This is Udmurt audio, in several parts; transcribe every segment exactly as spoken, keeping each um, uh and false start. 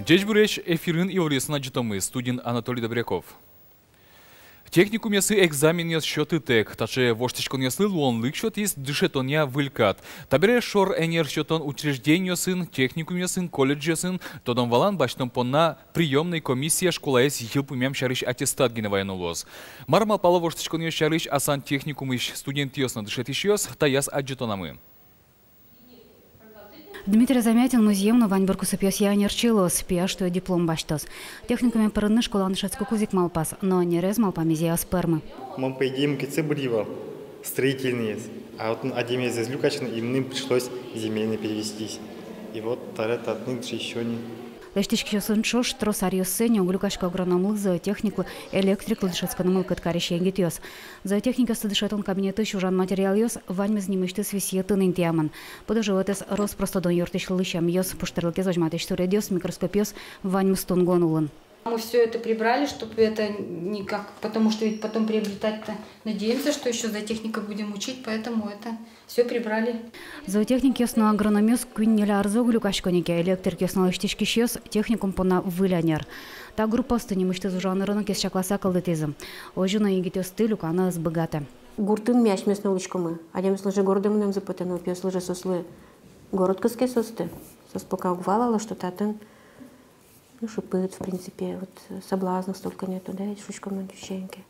Ӟечбуресь! Эфирын иворъёсын адӟытомы, студиын Анатолий Добряков. Техникумъёсы экзаменъёс сётытэк. Таӵе воштӥськонъёслы луонлык сётӥз дышетонъя выль кат. Табере шор энер сётон учреждениосын, техникумъёсын, колледжъёсын тодон-валан басьтон понна приёмной комиссия школаез йылпумъям сярысь аттестат гинэ ваёно луоз. Мар малпало воштӥськонъёс сярысь Асан техникумысь студентъёс но дышетӥсьёс, таяз адӟытонамы. Дмитрий Замятин музъем но ваньбур кусыпъёсъя ӧнерчи луоз, пияш туэ диплом басьтоз. Техникуме пырыны школаын дышетскыкуз ик малпаз, но ӧнерез малпамезъя ӧз пӧрмы. Мон, по идее, мукетсэ бырйи вал, строительноез. А отын адямиез ӧз люкаськы ни, и мыным пришлось земельный перевестись. И вот табере татын ик дышетӥсько ни. Лэсьтӥськисьёсын ӵош трос аръёссэ ни уг люкасько агрономлы, зоотехниклы, электриклы дышетскыны мылкыд карись егитъёс. Зоотехникъёсты дышетон кабинетысь ужан материалъёс ваньмыз нимысьтыз висъетын интыямын. Пудо-животэз рос-прос тодон юрттӥсь лулчеберъёс, пуштырлыкез возьматӥсь суредъёс, микроскопъёс — ваньмыз туннэ улын. Мы всё это прибрали, чтобы это никак, потому что ведь потом приобретать-то, надеемся, что ещё зоотехника будем учить, поэтому это всё прибрали. Зоотехникъёс но агрономъёс куинь-ньыль арзэ уг люкасько ни ке, электрикъёс но лэсьтӥськисьёс — техникум понна выль ӧнер. Та группаосты нимысьтыз ужан ырыныкез чакласа кылдытӥзы. Озьы но егитъёсты люканы ӧз быгатэ. Гуртын ми асьмеос но улӥськомы. Адямиослы же городэ мынэмзы потэ, но пиослы же, соослы город кыске соосты. Соос пока уг валало, что татын, ну, шыпыт, в принципе, вот, соблазнов столько нету, да, ведь, шуиськом но дюсеньке.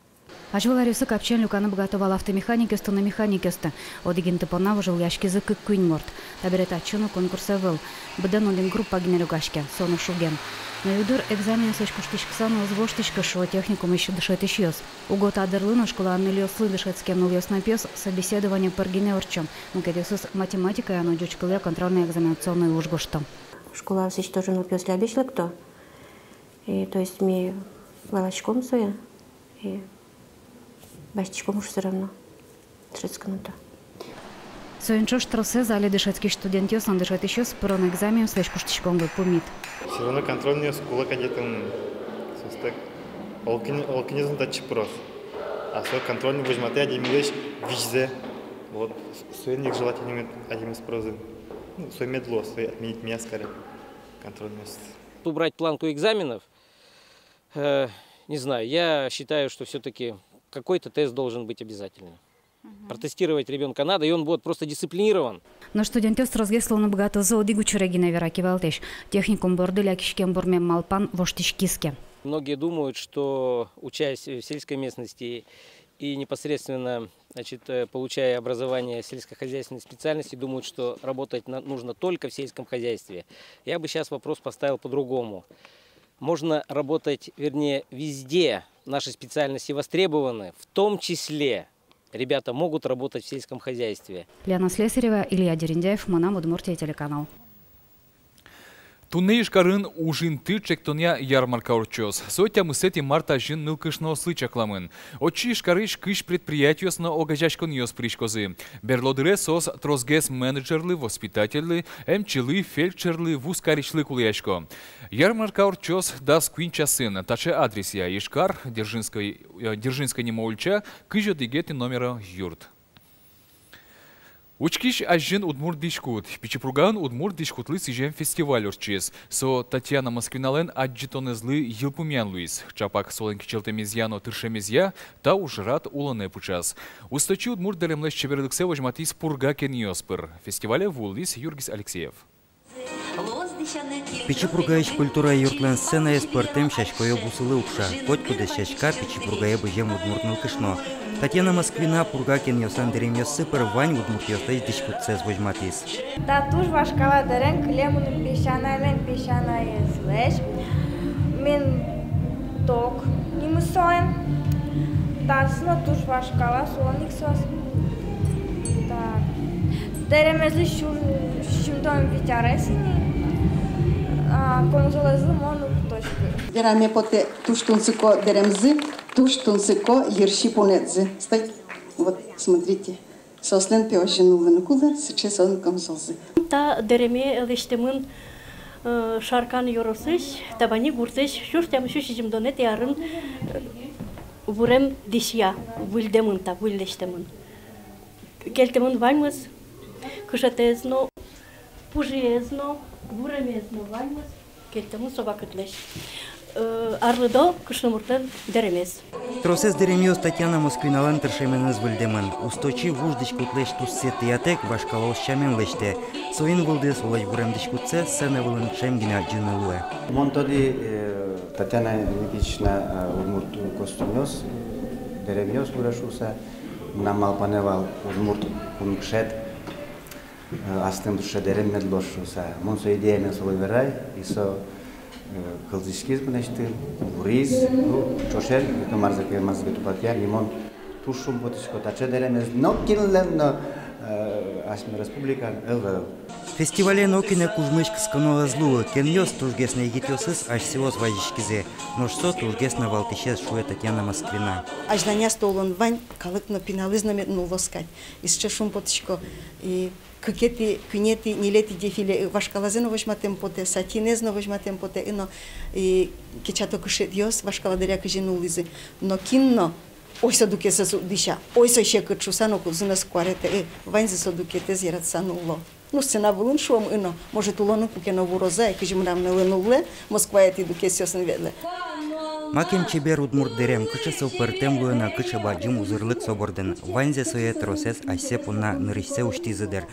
Азьвыл аръёсы капчиен люканы быгато вал автомеханикъёсты но механикъёсты. Одӥг инты понна вожвылъяськизы кык-куинь мурт. Табере татчы но конкурс ӧвӧл. Быдэн одӥг группа гинэ люкаське, со но шуген. Но югдур экзаменъёслэсь куштӥськыса но ӧз воштӥськы, шуо техникумысь дышетӥсьёс. Уго та дырлы но школаын нылъёслы дышетске нылъёс но пиос собеседование пыр гинэ ортчо. Мукетъёсыз математикая но ӟуч кылъя контрольно-экзаменационной уж гожто. Школаосысь тоже нылпиос лябесь лыкто. И, то есть, ми валаськом сое, и басьтӥськом уж всё равно. Дышетскыны-то. Соин ӵош тросэз али дышетскись студентъёс но дышетӥсьёс пырон экзаменъёслэсь куштӥськон вылэ пумит. Всё равно контрольноез кулэ кадь татын. Соостэк олокин-, олокинэз но татчы пыроз. А со контрольной возьматэ адямилэсь визьзэ. Вот, с-, соин ик желательно мед адямиос пырозы. Ну, сое мед луоз, сое отменить мед каре контрольноез. Убрать планку экзаменов, э, не знаю, я считаю, что всё-таки какой-то тест должен быть обязательно. Протестировать ребёнка надо, и он будет просто дисциплинирован. Но студентъёс тросгес луыны быгатозы одӥг учыре гинэ, вера кивалтӥсь. Техникум борды лякиськем бурмем малпан воштӥськиз ке. Многие думают, что, учась в сельской местности и непосредственно, значит, э, получая образование сельскохозяйственной специальности, думают, что работать на-, нужно только в сельском хозяйстве. Я бы щас вопрос поставил по-другому. Можно работать, вернее, везде. Наши специальности востребованы, в том числе ребята могут работать в сельском хозяйстве. Лена Слесарева, Илья Дерендяев, «Мынам Удмуртие» телеканал. Туннэ Ижкарын «Уж инты» ӵектонъя ярмарка ортчоз. Со тямысэтӥ март азьын нылкышноослы чакламын. Отчы Ижкарысь кызь предприятиос но огазеяськонъёс пыриськозы. Берло дыре соос тросгес менеджерлы, воспитательлы, эмчилы, фельдшерлы, вузкарисьлы кулэясько. Ярмарка ортчоз дас куинь часын. Таӵе адресъя: Ижкар, Дзержинской, э, Дзержинской нимо ульча, кызь одӥгетӥ номеро юрт. Учкись азьын удмурт дӥськут. Пичи Пургаын удмурт дӥськутлы сӥзем фестиваль ортчиз. Со Татьяна Москвиналэн адӟытонэзлы йылпумъян луиз. Чапак солэн кичӧлтэмезъя но тыршемезъя та ужрад улонэ пыӵаз. Усточи удмурт дэремлэсь чеберлыксэ возьматӥз Пурга кенъёс пыр. Фестивале вуылӥз Юргис Алексеев. Пичи Пургаысь культура юртлэн сценаез пӧртэм сяськаё бусылы укша. Котькуд сяська — Пичи Пургае бызем удмурт нылкышно. Татьяна Москвина Пурга кенъёслэн дэремъёссы пыр вань удмуртъёслэсь дӥськутсэс возьматӥз. Та туж вашкала дэрем, кылем мыным песянайлэн песянаезлэсь. Менток нимыз солэн. Таиз но туж вашкала, солэн ик соос. Так. Дэремезлы сю-, сизьымдон вить арес ини, а камзолэзлы мон уг тодӥськы. Вераме потэ туж тунсыко дэремзы, туж тунсыко йырси пунэтзы. Стой. Вот, смотрите. Соослэн пе озьы нуллыны кулэ, сыӵе солэн камзолзы. Та дэреме лэсьтэмын, э, Шаркан ёросысь, Табани гуртысь, сюрс тямыссю сизьымдонэтӥ арын, э, вурем дӥсья, выльдэмын та, выль лэсьтэмын. Кельтэмын ваньмыз, кышетэз но, пужыез но, вуремез но, ваньмыз. Кельтэмын со вакытлэсь, э, арлыдо кышномуртлэн дэремез. Тросэз дэремъёс Татьяна Москвиналэн тыршеменыз выльдэмын. Усточи вуж дӥськутлэсь туссэ тӥятэк, вашкалаос сямен лэсьтэ. Соин вылды солэсь вурем дӥськутсэ сцена вылын ӵем гинэ адӟыны луэ. Мон тодӥ, э, Татьяна Никитична, э, удмурт костюмъёс, э, дэремъёс вуре шуыса. Мынам малпанэ вал удмурт кункышет, э, астым сыӵе дэрем мед луоз шуыса. Мон со идеяме солы верай, и со, э, кылзӥськиз мынэсьтым, вуриз, ну, ӵошен, ик марзэ ке, марзэ ке тупатъям, и мон туж шумпотӥсько, таӵе дэремез нокинлэн но, э, асьме республикаын ӧвӧл. Фестивале нокинэ кужмысь кысконо ӧз луы, кенъёс тужгес но егитъёсыз асьсэос вазиськизы. Нош со тужгес но валтӥсез, шуэ Татьяна Москвина. Азьланяз толон вань, калык но, пиналыз но мед нуллоз кадь. И сыӵе шумпотӥсько, и кыкетӥ, куинетӥ, ньылетӥ дефиле, э, вашкалазэ но возьматэм потэ, сатинэз но возьматэм потэ, и но, и кечато кышетъёс вашкала дыръя кызьы нуллӥзы. Нокин но ой, со дукесэз уд дӥся, ой, со секыт шуыса но кудзэ но ӧз куаретэ, э, ваньзэ со дукетэз яратыса нулло. Ну, сцена вылын шуом, и но, может, улонын куке но вуроз ай, кызьы мынам нылы нуллэ, Москвае тӥ дукесъёсын ветлэ. Макем чебер удмурт дэрем, кыӵе со пӧртэм луэ но кыӵе бадӟым узырлык со бордын. Ваньзэ сое тросэз асьсэ понна нырысьсэ усьтӥзы, дыр.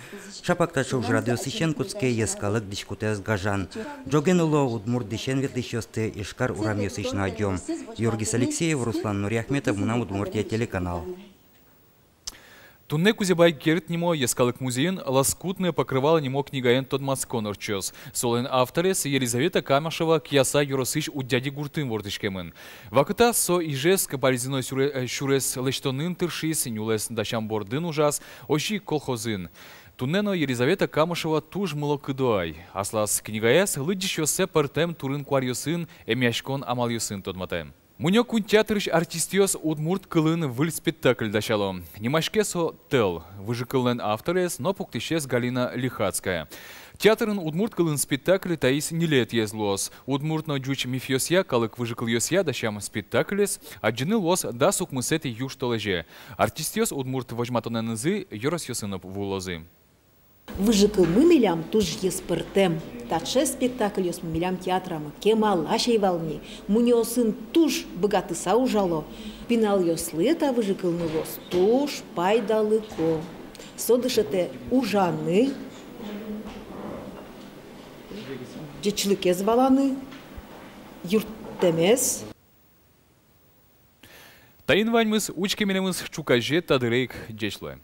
Шапак таӵе ужрадъёсысен кутске йӧскалык дӥськутэз гажан. Ӝоген уло удмурт дӥсен ветлӥсьёсты Ижкар урамъёсысь но адӟом. Юргис Алексеев, Руслан Нуриахметов, «Мынам Удмуртие» телеканал. Туннэ Кузебай Герд нимо йӧскалык музейын «Лоскутное покрывало» нимо книгаен тодматскон ортчоз. Солэн авторез Елизавета Камышева Кияса ёросысь Удьяди гуртын вордӥськемын. Вакытаз со Ижевск Балезино сюре-, э, сюрес лэсьтонын тыршиз, нюлэс дасям бордын ужаз, озьы ик колхозын. Туннэ но Елизавета Камышева туж мылокыдо ай. Аслаз книгаяз лыдӟисьёссэ пӧртэм турын-куаръёсын, эмъяськон амалъёсын тодматэ. Мунё кун театрысь артистъёс удмурт кылын выль спектакль дасяло. Нимаське со «Тӧл». Выжыкыллэн авторез но пуктӥсез Галина Лихацкая. Театрын удмурт кылын спектакль таиз ньылетӥез луоз. Удмурт но ӟуч мифъёсъя, калык выжыкылъёсъя дасям спектаклез адӟыны луоз дас укмысэтӥ южтолэзе. Артистъёс удмурт возьматонэнызы ёросъёсын но вуылозы. Выжыкылмы милям туж йӧспӧртэм. Таӵе спектакльёсмы милям театрамы кемалась ӧй вал ни. Мунёосын туж быгатыса ужало. Пиналъёслы та выжыкылмы луоз туж пайдалыко. Со дышетэ ужаны, ӟечлыкез валаны, юрттэмез. Таин ваньмыз. Учке милемыз ӵуказе та дыре ик. Ӟеч луэ.